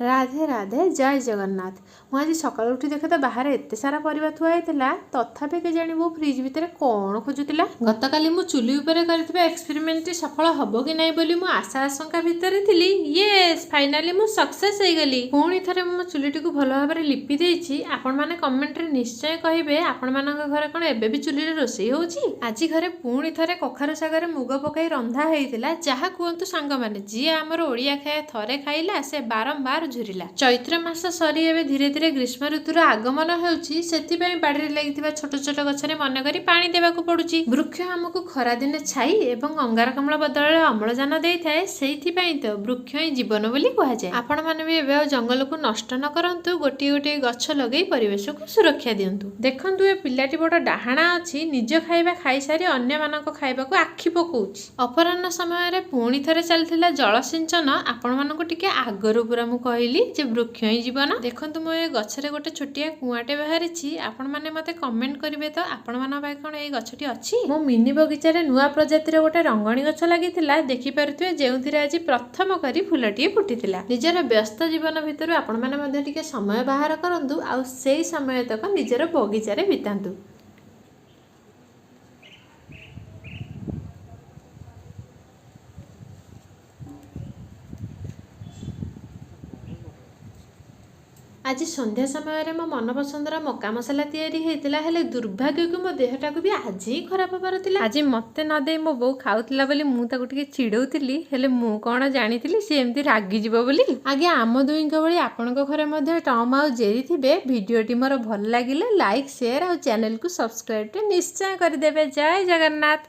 ରାଧେ ରାଧେ, ଜୟ ଜଗନ୍ନାଥ। ମୁଁ ଆଜି ସକାଳୁ ଉଠି ଦେଖେ ତ ବାହାରେ ଏତେ ସାରା ପରିବା ଥୁଆ ହେଇଥିଲା। ତଥାପି କେଜାଣି ବୋଉ ଫ୍ରିଜ୍ ଭିତରେ କ'ଣ ଖୋଜୁଥିଲା। ଗତକାଲି ମୁଁ ଚୁଲି ଉପରେ କରିଥିବା ଏକ୍ସପେରିମେଣ୍ଟଟି ସଫଳ ହବ କି ନାହିଁ ବୋଲି ମୁଁ ଆଶା ଆଶଙ୍କା ଭିତରେ ଥିଲି। ୟେସ୍, ଫାଇନାଲି ମୁଁ ସକ୍ସେସ୍ ହେଇଗଲି। ପୁଣି ଥରେ ମୁଁ ଚୁଲିଟିକୁ ଭଲ ଭାବରେ ଲିପି ଦେଇଛି। ଆପଣମାନେ କମେଣ୍ଟରେ ନିଶ୍ଚୟ କହିବେ, ଆପଣମାନଙ୍କ ଘରେ କ'ଣ ଏବେ ବି ଚୁଲିରେ ରୋଷେଇ ହେଉଛି? ଆଜି ଘରେ ପୁଣି ଥରେ କଖାରୁ ଶାଗରେ ମୁଗ ପକାଇ ରନ୍ଧା ହେଇଥିଲା। ଯାହା କୁହନ୍ତୁ ସାଙ୍ଗମାନେ, ଯିଏ ଆମର ଓଡ଼ିଆ ଖାଇବା ଥରେ ଖାଇଲା, ସେ ବାରମ୍ବାର ଝୁରିଲା। ଚୈତ୍ର ମାସ ସରି ଏବେ ଧୀରେ ଧୀରେ ଗ୍ରୀଷ୍ମ ଋତୁର ଆଗମନ ହେଉଛି। ସେଥିପାଇଁ ବାଡ଼ିରେ ଲାଗିଥିବା ଛୋଟ ଛୋଟ ଗଛରେ ମନେକରି ପାଣି ଦେବାକୁ ପଡୁଛି। ବୃକ୍ଷ ଆମକୁ ଖରାଦିନେ ଛାଇ ଏବଂ ଅଙ୍ଗାରକାମ୍ଳ ବଦଳରେ ଅମ୍ଳଜାନ ଦେଇଥାଏ। ସେଇଥିପାଇଁ ତ ବୃକ୍ଷ ହିଁ ଜୀବନ ବୋଲି କୁହାଯାଏ। ଆପଣମାନେ ବି ଏବେ ଆଉ ଜଙ୍ଗଲକୁ ନଷ୍ଟ ନ କରନ୍ତୁ। ଗୋଟିଏ ଗୋଟିଏ ଗଛ ଲଗେଇ ପରିବେଶକୁ ସୁରକ୍ଷା ଦିଅନ୍ତୁ। ଦେଖନ୍ତୁ, ଏ ପିଲାଟି ବଡ଼ ଡାହାଣା ଅଛି। ନିଜ ଖାଇବା ଖାଇସାରି ଅନ୍ୟମାନଙ୍କ ଖାଇବାକୁ ଆଖି ପକଉଛି। ଅପରାହ୍ନ ସମୟରେ ପୁଣି ଥରେ ଚାଲିଥିଲା ଜଳସିଞ୍ଚନ। ଆପଣମାନଙ୍କୁ ଟିକେ ଆଗରୁ ପୁରା ମୁଁ କହିଲି ଯେ ବୃକ୍ଷ ହିଁ ଜୀବନ। ଦେଖନ୍ତୁ, ମୋ ଏ ଗଛରେ ଗୋଟେ ଛୋଟିଆ କୁଆଁଟେ ବାହାରିଛି। ଆପଣମାନେ ମୋତେ କମେଣ୍ଟ କରିବେ ତ, ଆପଣମାନଙ୍କ ପାଖେ କ'ଣ ଏଇ ଗଛଟି ଅଛି? ମୋ ମିନି ବଗିଚାରେ ନୂଆ ପ୍ରଜାତିର ଗୋଟେ ରଙ୍ଗଣୀ ଗଛ ଲାଗିଥିଲା, ଦେଖିପାରୁଥିବେ, ଯେଉଁଥିରେ ଆଜି ପ୍ରଥମ କରି ଫୁଲଟିଏ ଫୁଟିଥିଲା। ନିଜର ବ୍ୟସ୍ତ ଜୀବନ ଭିତରୁ ଆପଣମାନେ ମଧ୍ୟ ଟିକେ ସମୟ ବାହାର କରନ୍ତୁ ଆଉ ସେଇ ସମୟ ତକ ନିଜର ବଗିଚାରେ ବିତାନ୍ତୁ। ଆଜି ସନ୍ଧ୍ୟା ସମୟରେ ମୋ ମନପସନ୍ଦର ମକା ମସଲା ତିଆରି ହେଇଥିଲା। ହେଲେ ଦୁର୍ଭାଗ୍ୟକୁ ମୋ ଦେହଟାକୁ ବି ଆଜି ହିଁ ଖରାପ ହେବାର ଥିଲା। ଆଜି ମୋତେ ନ ଦେଇ ମୋ ବୋଉ ଖାଉଥିଲା ବୋଲି ମୁଁ ତାକୁ ଟିକେ ଚିଡ଼ଉଥିଲି। ହେଲେ ମୁଁ କ'ଣ ଜାଣିଥିଲି ସେ ଏମିତି ରାଗିଯିବ ବୋଲି? ଆଜ୍ଞା, ଆମ ଦୁଇଙ୍କ ଭଳି ଆପଣଙ୍କ ଘରେ ମଧ୍ୟ ଟମ୍ ଆଉ ଜେରି ଥିବେ। ଭିଡ଼ିଓଟି ମୋର ଭଲ ଲାଗିଲେ ଲାଇକ୍, ସେୟାର ଆଉ ଚ୍ୟାନେଲକୁ ସବସ୍କ୍ରାଇବ୍ ନିଶ୍ଚୟ କରିଦେବେ। ଜୟ ଜଗନ୍ନାଥ।